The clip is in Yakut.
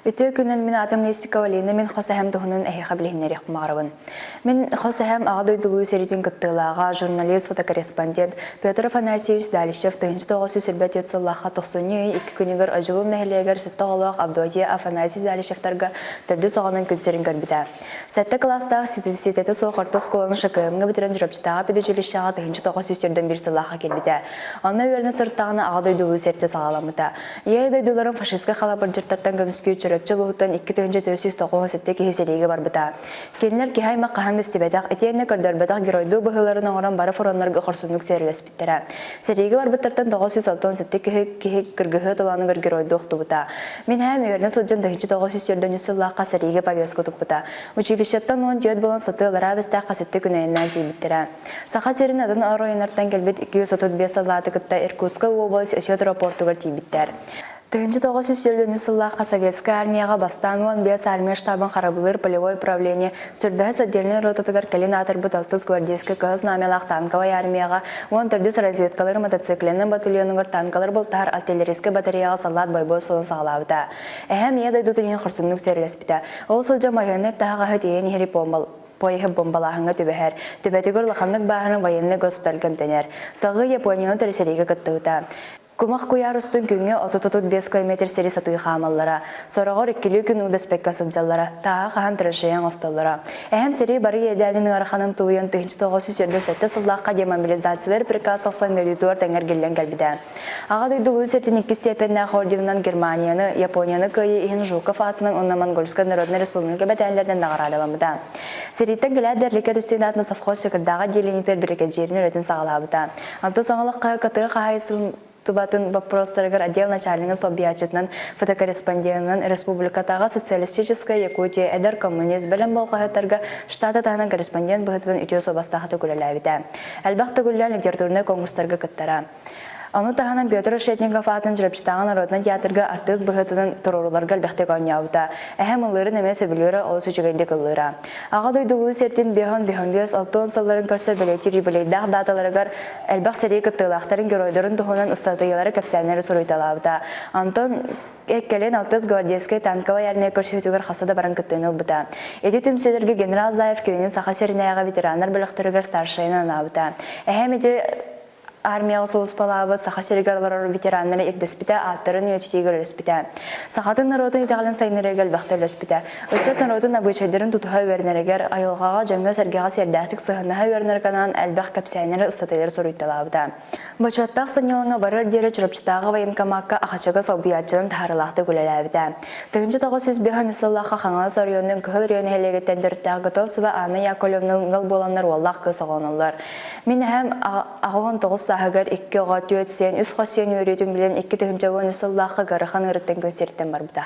Үтүө күнүн мин аатым Листикова Лина, мин хос эһэм туһунан эһиэхэ билиһиннэриэхпин баҕарабын. Мин хос эһэм Аҕа дойду Улуу сэриитин кыттыылааҕа, журналист, фотокорреспондент Петр Афанасьевич Далищев 1924 сыллаахха тохсунньу ый икки күнүгэр Одьулуун нэһилиэгэр сэттэ оҕолоох Авдотья Афанасий Далищевтарга төрдүс оҕонон күн сирин көрбүтэ. Сэттэ кылаастаах ситэтэ суох орто оскуоланы ШКМ-ҥа бүтэрэн Чурапчытааҕы педучилищеҕа 1941 сыллаахха киирбитэ. Онно үөрэнэ сырыттаҕына Аҕа дойду Улуу сэриитэ саҕаламмыта. Ийэ дойдуларын фашистскай халабырдьыттартан көмүскүү Чурапчы улууһуттан 2497 киһи сэриигэ барбыта. Кинилэр киһи аймах хаһан да истибэтэх, итиэннэ көрдөрбөтөх геройдуу быһыыларын оҥорон бары фроннарга хорсуннук сэриилэспиттэрэ. Сэриигэ барбыттартан 967 киһи, киһи кыргыһыы толоонугар геройдуу охтубута. Мин эһээм үөрэнэ сылдьан 1943 сыллаахха сэриигэ повестка туппута. Училищеттан 14 буолан сатыы аллараа Бэстээххэ сэттэ күн айаннаан тиийбиттэрэ. Саха сирин атын оройуоннартан кэлбит 235 саллааты кытта Иркутскай уобалас Өсиэт аэропортугар тиийбиттэр. 1954 сыллаахха Советскай армияҕа бастаан 15 армия штабын харабылыыр полевой управление сүрбэһис отдельнай ротатыгар кэлин аатырбыт алтыс гвардейскай кыһыл знамялаах танковай армияҕа 14 разведкалар мотоцикленнай батальонугар танкалар бултаһар артиллерийскай батареяҕа саллаат бойбуой суолун саҕалаабыта. Эһэм Ийэ дойдутун иһин хорсуннук сэриилэспитэ. Ол сылдьан байыаннай таһаҕаһы тиэйэн иһэр поеһы бомбалааһыҥҥа түбэһэр, төбөтүгэр улаханнык бааһыран военнай госпитальга эмтэнэр. Салгыы Японияны сэриигэ кыттыбыта. Кумах куйаар устун күҥҥэ 30-35 километр сири сатыы хаамаллара. Сороҕор иккилии күн уу дэспэккэ сылдьаллара, тааһы хаһан траншея оҥостоллоро. Эһэм сэрии бары иэдээнин ыараханын тулуйан 1987 сыллаахха демобилизациялар приказ тахсан дойдутугар тэҥэргиллэн кэлбитэ. Аҕа дойду Улуу сиртин иккис степеннээх орденынан Германияны, Японияны кыайыы иһин Жуков аатынан уонна Монгольскай Народнай Республика бэтээннэринэн наҕараадаламмыта. Сэрииттэн кэлээт Берликер истинатна совхоз Чакырдааҕы отделениетыгар биригэдьиэрин үлэтин саҕалаабыта. Онтон саҥалахха тыа хаһаайыстыбатын боппуруостарыгар отдел начальнигын солбуйааччытынан, фотокорреспонденынан республикатааҕы Социалистическая Якутия, Эдэр коммунист, бэлэм буол хаһыаттарга штата таһынан корреспондент быһыытынан үтүө суобастаахтык үлэлээбитэ. Элбэх төгүллээн литературнай конкурстарга кыттара. Ону таһынан Петр Решетников аатын Чурапчытааҕы народнай театрга артыыс быһыытынан туруоруларга элбэхтик оонньообута. Эһэм ыллыырын эмиэ сөбүлүүрэ, олус үчүгэйдик ыллыыра. Аҕа дойду Улуу сиртин биэһон биһон алтыон сылларын көрсөр бэлиэтиир юбилейдаах дааталарыгар элбэх сэрии кыттыылаахтарын геройдарын туһунан ыстатыйалары кэпсээннэри суруйталаабыта. Антон кэлин алтыс гвардейскай танковай армия көрсүһүүтүгэр хаста да баран кыттыыны ылбыта. Ити түмсүүлэргэ генерал Заев кинини Саха сиринээҕи ветераннар бөлөхтөрүгэр старшайынан анаабыта. Эһэм ити армияҕа сулууспалаабыт Саха сиригэр олорор ветераннары ирдэспитэ, ааттарын үйэтитиигэ үлэлэспитэ. Сахатын норуотун итэҕэлин сайыннарыыга элбэхтэ үлэлэспитэ. Ыччат норуотун абыычайдарын тутуһа үөрэнэригэр, айылҕаҕа, дьоҥҥо-сэргэҕэ сиэрдээхтик сыһыаннаһа үөрэнэргэ анаан элбэх кэпсээннэри, ыстатыйалары суруйталаабыта. Бочуоттаах сынньалаҥҥа барыар диэри Чурапчытааҕы военкомакка Ахачага солбуйааччынан таһаарыылаахтык үлэлээбитэ. 1905 сыллаахха Хаҥалас оройуонун Кыһыл Үрүйэ нэһилиэгиттэн төрүттээх Готовцева Анна Яковлевна ыал буоланнар уоллаах кыыс оҕолоноллор. Мин эһэм 89 сааһыгар икки оҕо, түөрт сиэн, үс хос сиэн үөрүүтүн билэн 2013 сыллаахха ыарахан ыарыттан күн сириттэн барбыта.